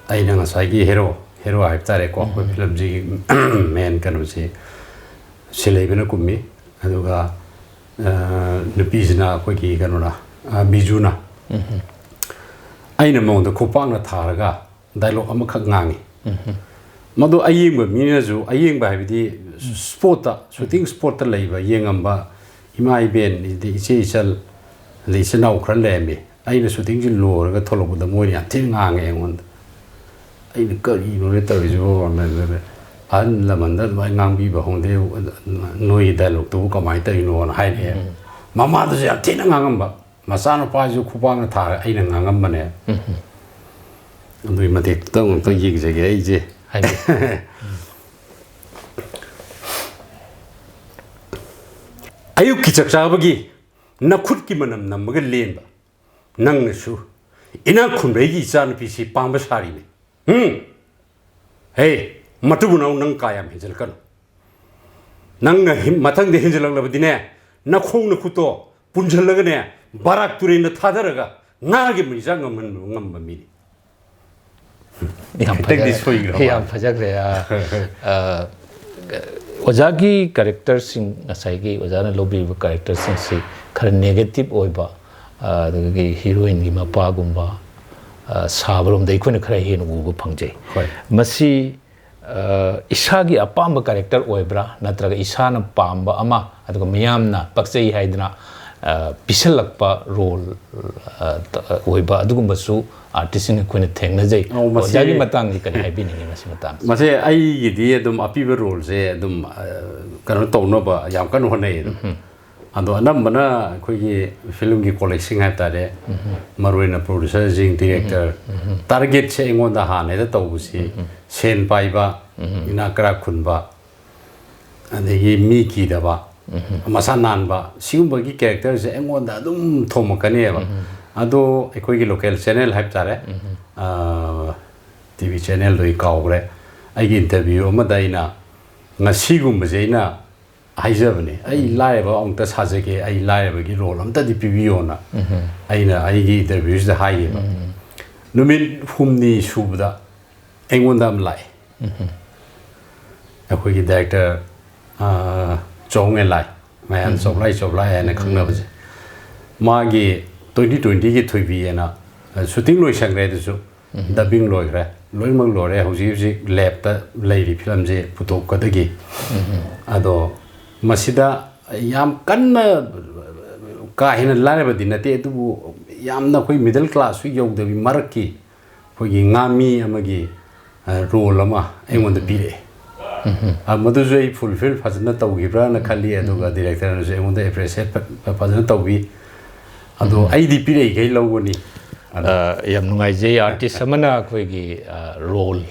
ꯑꯩꯅ ꯉꯁꯥꯏꯒꯤ ꯍꯦꯔꯣ, ꯍꯦꯔꯣ ꯍꯥꯏꯕ ꯇꯥꯔꯦꯀꯣ, ꯑꯩꯈꯣꯏ ꯐꯤꯂꯝꯁꯤꯒꯤ ꯃꯦꯟ ꯀꯩꯅꯣꯁꯤ ꯁꯤꯂꯩꯕꯅ ꯀꯨꯝꯃꯤ꯫ ꯑꯗꯨꯒ, ꯑ, ꯅꯨꯄꯤꯁꯤꯅ ꯑꯩꯈꯣꯏꯒꯤ ꯀꯩꯅꯣꯅ, ꯑ, ꯕꯤꯖꯨꯅ꯫ ꯑꯩꯅ ꯃꯉꯣꯟꯗ ꯈꯨꯄꯥꯛꯅ ꯊꯥꯔꯒ ꯗꯥꯏꯂꯣꯛ ꯑꯃꯈꯛ ꯉꯥꯡꯉꯤ꯫ ꯃꯗꯨ ꯑꯌꯦꯡꯕ ꯃꯤꯅꯁꯨ, ꯑꯌꯦꯡꯕ ꯍꯥꯏꯕꯗꯤ ꯁ꯭ꯄꯣꯠꯇ, ꯁꯨꯇꯤꯡ ꯁ꯭ꯄꯣꯠꯇ ꯂꯩꯕ, ꯌꯦꯡꯉꯝꯕ ꯏꯃꯥ ꯏꯕꯦꯟ, ꯑꯗꯩ ꯏꯆꯦ ꯏꯆꯜ, ꯑꯗꯩ ꯏꯆꯤꯟ ꯏꯅꯥꯎ ꯈꯔ ꯂꯩꯔꯝꯃꯤ꯫ ꯑꯩꯅ ꯁꯨꯇꯤꯡꯁꯤ ꯂꯣꯏꯔꯒ ꯊꯣꯛꯂꯛꯄꯗ ꯃꯣꯏꯅ ꯌꯥꯝ ꯊꯤꯅ ꯉꯥꯡꯉꯦ ꯑꯩꯉꯣꯟꯗ꯫ ꯑꯩꯅ, "ꯀꯔꯤꯅꯣꯅꯦ ꯇꯧꯔꯤꯁꯤꯕꯣ?" ꯑꯍꯜ ꯂꯃꯟꯗ ꯑꯗꯨꯃꯥꯏꯅ ꯉꯥꯡꯕꯤꯕ ꯍꯧꯅꯗꯦ, "ꯅꯣꯏꯒꯤ ꯗꯥꯏꯂꯣꯛꯇꯨꯕꯨ ꯀꯃꯥꯏꯅ ꯇꯧꯔꯤꯅꯣꯅ?" ꯍꯥꯏꯔꯛꯑꯦ꯫ ꯃꯃꯥꯗꯨꯁꯨ ꯌꯥꯝ ꯊꯤꯅ ꯉꯥꯡꯉꯝꯕ꯫ ꯃꯆꯥꯅꯨꯄꯥꯁꯨ ꯈꯨꯄꯥꯛꯅ ꯊꯥꯔꯒ ꯑꯩꯅ ꯉꯥꯡꯉꯝꯕꯅꯦ꯫ ꯑꯗꯨꯒꯤ ꯃꯇꯦꯛꯇꯨꯗ ꯑꯃꯨꯛꯇꯪ ꯌꯦꯡꯖꯒꯦ ꯑꯩꯁꯦ꯫ ꯍꯥꯏꯕꯤꯌꯨ꯫ ꯑꯌꯨꯛꯀꯤ ꯆꯥꯛ ꯆꯥꯕꯒꯤ ꯅꯈꯨꯠꯀꯤ ꯃꯅꯝ ꯅꯝꯃꯒ ꯂꯦꯟꯕ ꯅꯪꯅꯁꯨ ꯏꯅꯥꯛ ꯈꯨꯟꯕ ꯑꯩꯒꯤ ꯏꯆꯥꯅꯨꯄꯤꯁꯤ ꯄꯥꯝꯕ ꯁꯥꯔꯤꯅꯦ꯫ ꯎꯝ? ꯍꯦ, ꯃꯇꯨꯕꯨ ꯅꯥꯎ, ꯅꯪ ꯀꯥ ꯌꯥꯝ ꯍꯦꯟꯖꯤꯜꯂꯛꯀꯅꯨ꯫ ꯅꯪꯅ ꯍꯤ-, ꯃꯊꯪꯗ ꯍꯦꯟꯖꯤꯜꯂꯛꯂꯕꯗꯤꯅꯦ, ꯅꯈꯣꯡ ꯅꯈꯨꯠꯇꯣ ꯄꯨꯟꯁꯤꯜꯂꯒꯅꯦ, ꯕꯔꯥꯛ ꯇꯨꯔꯦꯟꯗ ꯊꯥꯗꯔꯒ ꯉꯥꯒꯤ ꯃꯩꯆꯥꯛ ꯉꯝꯍꯟꯕ ꯉꯝꯕ ꯃꯤꯅꯤ꯫ ꯌꯥꯝ ꯈꯤꯇꯪꯗꯤ ꯐꯖ-, ꯁꯣꯏꯈ꯭ꯔ ꯌꯥꯝ ꯃꯥꯜꯂꯦ꯫ ꯐꯖꯈ꯭ꯔꯦ꯫ ꯑ, ꯑ, ꯑꯣꯖꯥꯒꯤ ꯀꯦꯔꯦꯛꯇꯔꯁꯤꯡ, ꯉꯁꯥꯏꯒꯤ ꯑꯣꯖꯥꯅ ꯂꯧꯕꯤꯔꯤꯕ ꯀꯦꯔꯦꯛꯇꯔꯁꯤꯡꯁꯤ ꯈꯔ ꯅꯦꯒꯦꯇꯤꯞ ꯑꯣꯏꯕ, ꯑ, ꯑꯗꯨꯗꯒꯤ ꯍꯤꯔꯣꯏꯟꯒꯤ ꯃꯄꯥꯒꯨꯝꯕ, ꯑ, ꯁꯥꯕꯔꯣꯝꯗ ꯑꯩꯈꯣꯏꯅ ꯈꯔ ꯍꯦꯟꯅ ꯎꯕ ꯐꯪꯖꯩ꯫ ꯍꯣꯏ꯫ ꯃꯁꯤ, ꯑ, ꯏꯁꯥꯒꯤ ꯑꯄꯥꯝꯕ ꯀꯦꯔꯦꯛꯇꯔ ꯑꯣꯏꯕ꯭ꯔꯥ, ꯅꯠꯇ꯭ꯔꯒ ꯏꯁꯥꯅ ꯄꯥꯝꯕ ꯑꯃ, ꯑꯗꯨꯒ ꯃꯤꯌꯥꯝꯅ ꯄꯛꯆꯩ ꯍꯥꯏꯗꯅ ꯑ, ꯄꯤꯁꯜꯂꯛꯄ ꯔꯣꯜ, ꯑ, ꯇ-, ꯑꯣꯏꯕ ꯑꯗꯨꯒꯨꯝꯕꯁꯨ ꯑꯥꯔꯇꯤꯁꯁꯤꯡ ꯑꯩꯈꯣꯏꯅ ꯊꯦꯡꯅꯖꯩ꯫ ꯑꯧ, ꯃꯁꯤ ꯑꯣꯖꯥꯒꯤ ꯃꯇꯥꯡꯗꯤ ꯀꯔꯤ ꯍꯥꯏꯕꯤꯅꯤꯡꯉꯤ ꯃꯁꯤ ꯃꯇꯥꯡꯗ? ꯃꯁꯦ ꯑꯩꯒꯤꯗꯤ ꯑꯗꯨꯝ ꯑꯄꯤꯕ ꯔꯣꯜꯁꯦ ꯑꯗꯨꯝ, ꯑ, ꯀꯩꯅꯣ ꯇꯧꯅꯕ ꯌꯥꯝ ꯀꯟꯅ ꯍꯣꯠꯅꯩ ꯑꯗꯨꯝ꯫ ꯎꯝ꯫ ꯑꯗꯣ ꯑꯅꯝꯕꯅ ꯑꯩꯈꯣꯏꯒꯤ ꯐꯤꯂꯝꯒꯤ ꯀꯣꯂꯦꯖꯁꯤꯡ ꯍꯥꯏꯕ ꯇꯥꯔꯦ, ꯎꯝ꯫ ꯃꯔꯨꯑꯣꯏꯅ ꯄ꯭ꯔꯣꯗ꯭ꯌꯨꯁꯔꯁꯤꯡ, ꯗꯤꯔꯦꯛꯇꯔ, ꯎꯝ꯫ ꯇꯥꯔꯒꯦꯠꯁꯦ ꯑꯩꯉꯣꯟꯗ ꯍꯥꯟꯅ ꯍꯦꯛꯇ ꯇꯧꯕꯁꯤ, ꯎꯝ꯫ ꯁꯦꯟ ꯄꯥꯏꯕ, ꯎꯝ꯫ ꯏꯅꯥꯛ ꯀꯩꯔꯥꯛ ꯈꯨꯟꯕ, ꯑꯗꯒꯤ ꯃꯤ ꯀꯤꯗꯕ, ꯎꯝ꯫ ꯃꯁꯥ ꯅꯥꯟꯕ, ꯁꯤꯒꯨꯝꯕꯒꯤ ꯀꯦꯔꯦꯛꯇꯔꯁꯦ ꯑꯩꯉꯣꯟꯗ ꯑꯗꯨꯝ ꯊꯣꯝꯃꯛꯀꯅꯦꯕ꯫ ꯎꯝ꯫ ꯑꯗꯣ ꯑꯩꯈꯣꯏꯒꯤ ꯂꯣꯀꯦꯜ ꯆꯦꯅꯦꯜ ꯍꯥꯏꯕ ꯇꯥꯔꯦ, ꯎꯝ꯫ ꯑꯥ, ꯇꯤ ꯚꯤ ꯆꯦꯅꯦꯜꯗꯣ ꯑꯩ ꯀꯥꯎꯈ꯭ꯔꯦ, ꯑꯩꯒꯤ ꯏꯟꯇꯔꯚ꯭ꯌꯨ ꯑꯃꯗ ꯑꯩꯅ ꯉꯁꯤꯒꯨꯝꯕꯁꯦ ꯑꯩꯅ ꯍꯥꯏꯖꯕꯅꯦ, "ꯑꯩ ꯎꯝ꯫ ꯂꯥꯏꯔꯕ ꯑꯃꯨꯛꯇ ꯁꯥꯖꯒꯦ, ꯑꯩ ꯂꯥꯏꯔꯕꯒꯤ ꯔꯣꯜ ꯑꯝꯇꯗꯤ ꯄꯤꯕꯤꯌꯣꯅ" ꯎꯝ꯫ ꯑꯩꯅ ꯑꯩꯒꯤ ꯏꯟꯇꯔꯚ꯭ꯌꯨꯁꯤꯗ ꯍꯥꯏꯌꯦꯕ꯫ ꯎꯝ꯫ ꯅꯨꯃꯤꯠ ꯍꯨꯝꯅꯤ ꯁꯨꯕꯗ ꯑꯩꯉꯣꯟꯗ ꯑꯃ ꯂꯥꯛꯑꯦ꯫ ꯎꯝ꯫ ꯑꯩꯈꯣꯏꯒꯤ ꯗꯥꯏꯔꯦꯛꯇꯔ, ꯑꯥ, ꯆꯣꯡ ꯑꯦ ꯂꯥꯏ, ꯃꯌꯥꯝ ꯎꯝ꯫ ꯆꯣꯞꯂꯥꯏ ꯆꯣꯞꯂꯥꯏ ꯍꯥꯏꯅ ꯎꯝ꯫ ꯈꯪꯅꯕꯁꯦ, ꯃꯥꯒꯤ ꯇ꯭ꯋꯦꯟꯇꯤ ꯇ꯭ꯋꯦꯟꯇꯤꯒꯤ ꯊꯣꯏꯕꯤ ꯍꯥꯏꯅ, ꯑ, ꯁꯨꯇꯤꯡ ꯂꯣꯏꯁꯟꯈ꯭ꯔꯦ, ꯑꯗꯨꯁꯨ ꯎꯝ꯫ ꯗꯕꯤꯡ ꯂꯣꯏꯈ꯭ꯔꯦ, ꯂꯣꯏꯅꯃꯛ ꯂꯣꯏꯔꯦ꯫ ꯍꯧꯖꯤꯛ ꯍꯧꯖꯤꯛ ꯂꯦꯞꯇ ꯂꯩꯔꯤ ꯐꯤꯂꯝꯁꯦ ꯄꯨꯊꯣꯛꯀꯗꯒꯤ꯫ ꯎꯝ꯫ ꯑꯗꯣ ꯃꯁꯤꯗ ꯌꯥꯝ ꯀꯟꯅ ꯀꯥ ꯍꯦꯟꯅ ꯂꯥꯏꯔꯕꯗꯤ ꯅꯠꯇꯦ, ꯑꯗꯨꯕꯨ ꯌꯥꯝꯅ ꯑꯩꯈꯣꯏ ꯃꯤꯗꯜ ꯀ꯭ꯂꯥꯁꯁꯨ ꯌꯧꯗꯕꯤ ꯃꯔꯛꯀꯤ ꯑꯩꯈꯣꯏꯒꯤ ꯉꯥꯃꯤ ꯑꯃꯒꯤ, ꯑ, ꯔꯣꯜ ꯑꯃ ꯑꯩꯉꯣꯟꯗ ꯄꯤꯔꯛꯑꯦ꯫ ꯎꯝ꯫ ꯑ, ꯃꯗꯨꯁꯨ ꯑꯩ ꯐꯨꯜꯐꯤꯜ ꯐꯖꯅ ꯇꯧꯈꯤꯕ꯭ꯔꯥꯅ ꯈꯜꯂꯤ, ꯑꯗꯨꯒ ꯗꯤꯔꯦꯛꯇꯔꯅꯁꯨ ꯑꯩꯉꯣꯟꯗ ꯑꯦꯄ꯭ꯔꯤꯁꯤꯌꯦꯠ ꯐ-, ꯐꯖꯅ ꯇꯧꯕꯤ꯫ ꯑꯗꯣ ꯎꯝ꯫ ꯑꯩꯗꯤ ꯄꯤꯔꯛꯏꯈꯩ ꯂꯧꯒꯅꯤ꯫ ꯑꯗꯣ ꯑ, ꯌꯥꯝ ꯅꯨꯡꯉꯥꯏꯖꯩ, ꯑꯥꯔꯇꯤꯁ ꯑꯃꯅ ꯑꯩꯈꯣꯏꯒꯤ, ꯑ, ꯔꯣꯜ,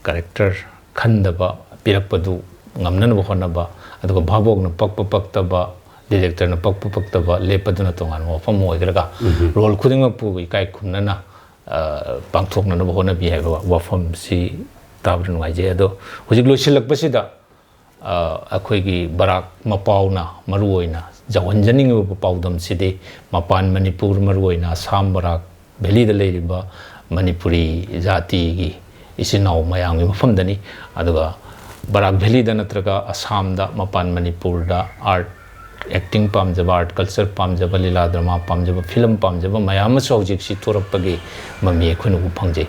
ꯀꯦꯔꯦꯛꯇꯔ ꯈꯟꯗꯕ ꯄꯤꯔꯛꯄꯗꯨ ꯉꯝꯅꯅꯕ ꯍꯣꯠꯅꯕ, ꯑꯗꯨꯒ ꯚꯥꯕꯣꯛꯅ ꯄꯛꯄ ꯄꯛꯇꯕ, ꯗꯤꯔꯦꯛꯇꯔꯅ ꯄꯛꯄ ꯄꯛꯇꯕ ꯂꯦꯞꯄꯗꯨꯅ ꯇꯣꯉꯥꯟꯕ ꯋꯥꯐꯝ ꯑꯃ ꯑꯣꯏꯈ꯭ꯔꯒ, ꯎꯝ꯫ ꯔꯣꯜ ꯈꯨꯗꯤꯡꯃꯛꯄꯨ ꯏꯀꯥꯏ ꯈꯨꯝꯅꯅ ꯑ, ꯄꯥꯡꯊꯣꯛꯅꯅꯕ ꯍꯣꯠꯅꯕꯤ ꯍꯥꯏꯕ ꯋꯥꯐꯝꯁꯤ ꯇꯥꯕꯗ ꯅꯨꯡꯉꯥꯏꯖꯩ꯫ ꯑꯗꯣ ꯍꯧꯖꯤꯛ ꯂꯣꯏꯁꯤꯜꯂꯛꯄꯁꯤꯗ, ꯑ, ꯑꯩꯈꯣꯏꯒꯤ ꯕꯔꯥꯛ ꯃꯄꯥꯎꯅ ꯃꯔꯨꯑꯣꯏꯅ ꯌꯧꯍꯟꯖꯅꯤꯡꯉꯤꯕ ꯄꯥꯎꯗꯝꯁꯤꯗꯤ ꯃꯄꯥꯟ ꯃꯅꯤꯄꯨꯔ, ꯃꯔꯨꯑꯣꯏꯅ ꯑꯁꯥꯝ ꯕꯔꯥꯛ ꯚꯦꯂꯤꯗ ꯂꯩꯔꯤꯕ ꯃꯅꯤꯄꯨꯔꯤ ꯖꯥꯇꯤꯒꯤ ꯏꯆꯤꯟ ꯏꯅꯥꯎ ꯃꯌꯥꯝꯒꯤ ꯃꯐꯝꯗꯅꯤ꯫ ꯑꯗꯨꯒ ꯕꯔꯥꯛ ꯚꯦꯂꯤꯗ ꯅꯠꯇ꯭ꯔꯒ ꯑꯁꯥꯝꯗ, ꯃꯄꯥꯟ ꯃꯅꯤꯄꯨꯔꯗ ꯑꯥꯔꯠ, ꯑꯦꯛꯇꯤꯡ ꯄꯥꯝꯖꯕ, ꯑꯥꯔꯠ ꯀꯜꯆꯔ ꯄꯥꯝꯖꯕ, ꯂꯤꯂꯥ ꯗ꯭ꯔꯃꯥ ꯄꯥꯝꯖꯕ, ꯐꯤꯂꯝ ꯄꯥꯝꯖꯕ ꯃꯌꯥꯝ ꯑꯃꯁꯨ ꯍꯧꯖꯤꯛꯁꯤ ꯊꯣꯔꯛꯄꯒꯤ ꯃꯃꯤ ꯑꯩꯈꯣꯏꯅ ꯎꯕ ꯐꯪꯖꯩ꯫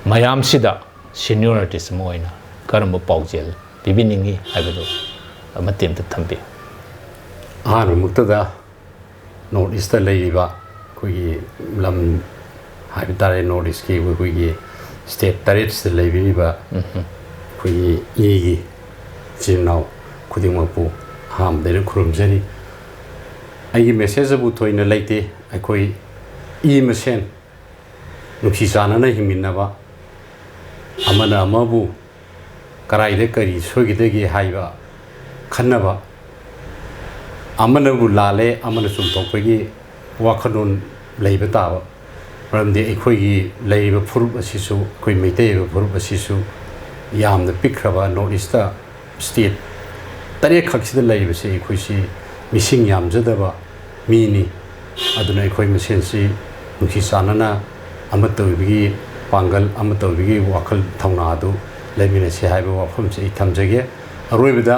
ꯃꯌꯥꯝꯁꯤꯗ ꯁꯤꯅꯤꯌꯔ ꯑꯥꯔꯇꯤꯁ ꯑꯃ ꯑꯣꯏꯅ ꯀꯔꯝꯕ ꯄꯥꯎꯖꯦꯜ ꯄꯤꯕꯤꯅꯤꯡꯉꯤ ꯍꯥꯏꯕꯗꯨ ꯃꯇꯦꯛ ꯑꯝꯇ ꯊꯝꯕꯤꯌꯨ꯫ ꯑꯍꯥꯟꯕꯃꯛꯇꯗ ꯅꯣꯔꯠ ꯏꯁꯇ ꯂꯩꯔꯤꯕ ꯑꯩꯈꯣꯏꯒꯤ ꯂꯝ ꯍꯥꯏꯕ ꯇꯥꯔꯦ, ꯅꯣꯔꯠ ꯏꯁꯀꯤ ꯑꯩꯈꯣꯏꯒꯤ ꯁ꯭ꯇꯦꯠ ꯇꯔꯦꯠꯁꯤꯗ ꯂꯩꯕꯤꯔꯤꯕ ꯑꯩꯈꯣꯏꯒꯤ ꯏꯒꯤ ꯏꯆꯤꯜ ꯏꯅꯥꯎ ꯈꯨꯗꯤꯡꯃꯛꯄꯨ ꯑꯍꯥꯟꯕꯗ ꯑꯩꯅ ꯈꯨꯔꯨꯝꯖꯔꯤ꯫ ꯑꯩꯒꯤ ꯃꯦꯁꯦꯖ ꯑꯗꯨꯕꯨ ꯊꯣꯏꯅ ꯂꯩꯇꯦ꯫ ꯑꯩꯈꯣꯏ ꯏ ꯃꯁꯦꯟ ꯅꯨꯡꯁꯤ ꯆꯥꯟꯅꯅ ꯍꯤꯡꯃꯤꯟꯅꯕ, ꯑꯃꯅ ꯑꯃꯕꯨ ꯀꯔꯥꯏꯗ ꯀꯔꯤ ꯁꯣꯏꯒꯗꯒꯦ ꯍꯥꯏꯕ ꯈꯟꯅꯕ, ꯑꯃꯅꯕꯨ ꯂꯥꯜꯂꯦ ꯑꯃꯅ ꯆꯨꯝꯊꯣꯛꯄꯒꯤ ꯋꯥꯈꯜꯂꯣꯟ ꯂꯩꯕ ꯇꯥꯕ꯫ ꯃꯔꯝꯗꯤ ꯑꯩꯈꯣꯏꯒꯤ ꯂꯩꯔꯤꯕ ꯐꯨꯔꯨꯞ ꯑꯁꯤꯁꯨ, ꯑꯩꯈꯣꯏ ꯃꯩꯇꯩ ꯍꯥꯏꯕ ꯐꯨꯔꯨꯞ ꯑꯁꯤꯁꯨ ꯌꯥꯝꯅ ꯄꯤꯛꯈ꯭ꯔꯕ ꯅꯣꯔꯠ ꯏꯁꯇ ꯁ꯭ꯇꯦꯠ ꯇꯔꯦꯠꯈꯛꯁꯤꯗ ꯂꯩꯔꯤꯕꯁꯤ ꯑꯩꯈꯣꯏꯁꯤ ꯃꯤꯁꯤꯡ ꯌꯥꯝꯖꯗꯕ ꯃꯤꯅꯤ꯫ ꯑꯗꯨꯅ ꯑꯩꯈꯣꯏ ꯃꯁꯦꯟꯁꯤ ꯅꯨꯡꯁꯤ ꯆꯥꯟꯅꯅ ꯑꯃꯠꯇ ꯑꯣꯏꯕꯒꯤ ꯄꯥꯡꯒꯜ, ꯑꯃꯠꯇ ꯑꯣꯏꯕꯒꯤ ꯋꯥꯈꯜ ꯊꯧꯅꯥ ꯑꯗꯨ ꯂꯩꯃꯤꯟꯅꯁꯤ ꯍꯥꯏꯕ ꯋꯥꯐꯝꯁꯤ ꯑꯩ ꯊꯝꯖꯒꯦ꯫ ꯑꯔꯣꯏꯕꯗ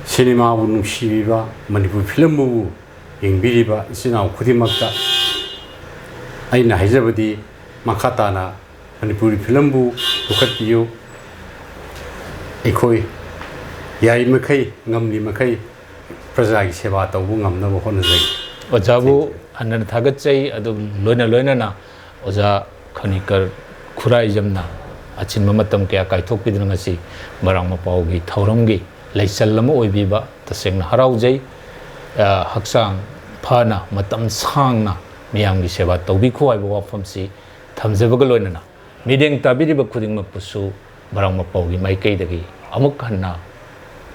ꯁꯤꯅꯦꯃꯥꯕꯨ ꯅꯨꯡꯁꯤꯕꯤꯕ, ꯃꯅꯤꯄꯨꯔ ꯐꯤꯂꯝꯕꯨ ꯌꯦꯡꯕꯤꯔꯤꯕ ꯏꯆꯤꯟ ꯏꯅꯥꯎ ꯈꯨꯗꯤꯡꯃꯛꯇ ꯑꯩꯅ ꯍꯥꯏꯖꯕꯗꯤ ꯃꯈꯥ ꯇꯥꯅ ꯃꯅꯤꯄꯨꯔꯤ ꯐꯤꯂꯝꯕꯨ ꯌꯣꯛꯈꯠꯄꯤꯌꯨ꯫ ꯑꯩꯈꯣꯏ ꯌꯥꯔꯤꯃꯈꯩ, ꯉꯝꯂꯤ ꯃꯈꯩ ꯄ꯭ꯔꯖꯥꯒꯤ ꯁꯦꯕꯥ ꯇꯧꯕ ꯉꯝꯅꯕ ꯍꯣꯠꯅꯖꯒꯦ꯫ ꯑꯣꯖꯥꯕꯨ ꯍꯟꯅ ꯊꯥꯒꯠꯆꯩ꯫ ꯑꯗꯨ ꯂꯣꯏꯅ ꯂꯣꯏꯅꯅ ꯑꯣꯖꯥ ꯈꯅꯤꯀꯔ ꯈꯨꯔꯥꯏꯖꯝꯅ ꯑꯆꯤꯟꯕ ꯃꯇꯝ ꯀꯌꯥ ꯀꯥꯏꯊꯣꯛꯄꯤꯗꯨꯅ ꯉꯁꯤ ꯃꯔꯥꯡ ꯃꯄꯥꯎꯒꯤ ꯊꯧꯔꯝꯒꯤ ꯂꯩꯆꯜ ꯑꯃ ꯑꯣꯏꯕꯤꯕ ꯇꯁꯦꯡꯅ ꯍꯔꯥꯎꯖꯩ꯫ ꯑ, ꯍꯛꯆꯥꯡ ꯐꯅ ꯃꯇꯝ ꯁꯥꯡꯅ ꯃꯤꯌꯥꯝꯒꯤ ꯁꯦꯕꯥ ꯇꯧꯕꯤꯈꯣ ꯍꯥꯏꯕ ꯋꯥꯐꯝꯁꯤ ꯊꯝꯖꯕꯒ ꯂꯣꯏꯅꯅ ꯃꯤꯠꯌꯦꯡ ꯇꯥꯕꯤꯔꯤꯕ ꯈꯨꯗꯤꯡꯃꯛꯄꯨꯁꯨ ꯃꯔꯥꯡ ꯃꯄꯥꯎꯒꯤ ꯃꯥꯏꯀꯩꯗꯒꯤ ꯑꯃꯨꯛ ꯍꯟꯅ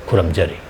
ꯈꯨꯔꯨꯝꯖꯔꯤ꯫